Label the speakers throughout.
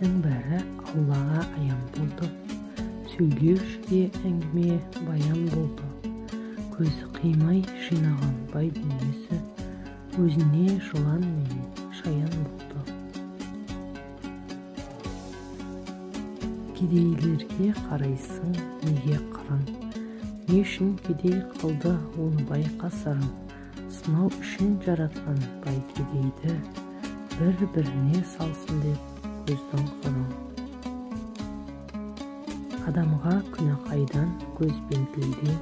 Speaker 1: Істің бәрі Аллаға аян болды. Сөйлеушіге әңгіме баян болды. Көзі қимай жинаған бай дүниесі өзіне жылан менен шаян болды. Кедейлерге қарайсың неге қырын? Не үшін кедей қылды оны бай қасырын? Сынау үшін жаратқан бай кедейді, бір-біріне салсын деп көздің қырын. Адамға күнә қайдан, көз бен тілден,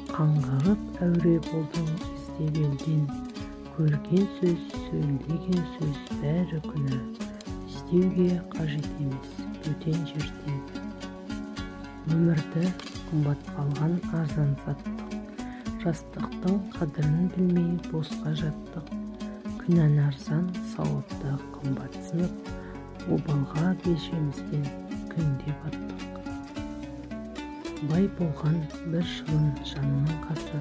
Speaker 1: қаңғырып әуре болдың іздеп елден. Көрген сөз, сөйлеген сөз бәрі күнә, іздеуге қажет емес бөтен жерден. Өмірді қымбатқа алған арзан саттық, жастықтың қадірін білмей босқа жаттық. Күнәні арзан, сауапты қымбатсынып, обалға белшемізден күнде баттық. Бай болған бір шыбын жанның қасы,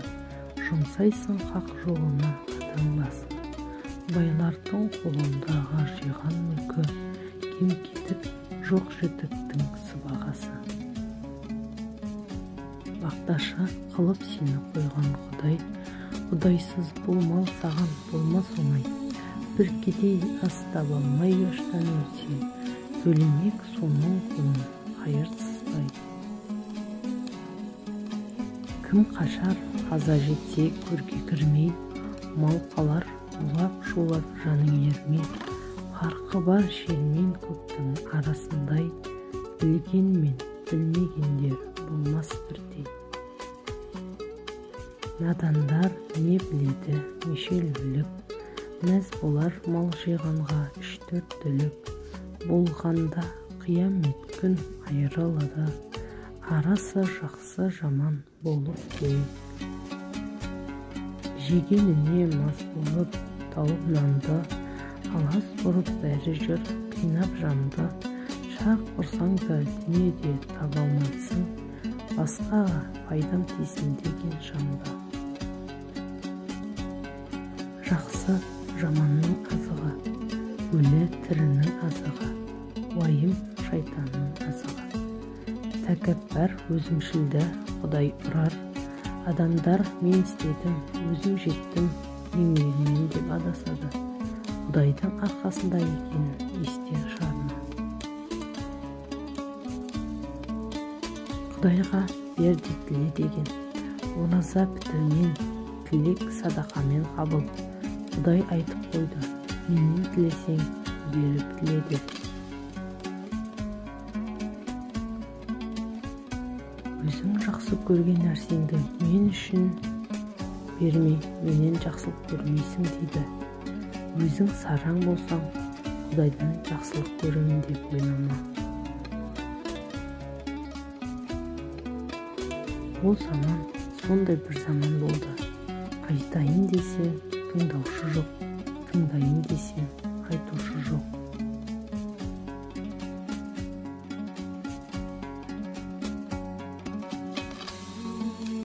Speaker 1: жұмсайсың хақ жолына адам басын. Байлардың қолындағы жиған мүлкі, кем-кетік жоқ жітіктің сыбағасы. Бақташы қылып сені қойған Құдай, Құдайсыз бұл мал саған болмас оңай. Бір кедей ас таба алмай аштан өлсе, төлемек соның құнын қайырсыз бай. Кім қашар қаза жетсе көрге кірмей, мал қалар улап-шулап жаның ермей. Фарқы бар жер мен көктің арасындай, білген мен білмегендер болмас бірдей. Надандар не біледі неше өлік, мәз болар мал жиғанға үш-төрт түлік. Болғанда қиямет күн айырылады, арасы жақсы жаман болып бөлек. Жегеніне мас болып тауып нанды, алас ұрып бәрі жүр қинап жанды. Шарқ ұрсаң да дүниеде таба алмайсың, басқаға пайдам тисін деген жанды. Жақсы жаманның азығы, өлі тірінің азығы, уайым шайтанның азығы. Тәкаппар өзімшілді Құдай ұрар, адамдар мен істедім, өзім жеттім, еңбегіммен деп адасады. Құдайдың арқасында екенін естен шығарма. Құдайға бер де тіле деген, ораза бітірмен, тілек садақамен қабыл. Құдай айтып қойды, менен тілесең, беріп тіле деп. Өзің жақсы көрген нәрсеңді мен үшін бермей, менен жақсылық көрмейсің дейді. Өзің сараң болсаң, Құдайдан жақсылық көремін деп ойлама. Ол заман сондай бір заман болды. Айтайын десең, тыңдаушы жоқ, тыңдайын десең, айтушы жоқ.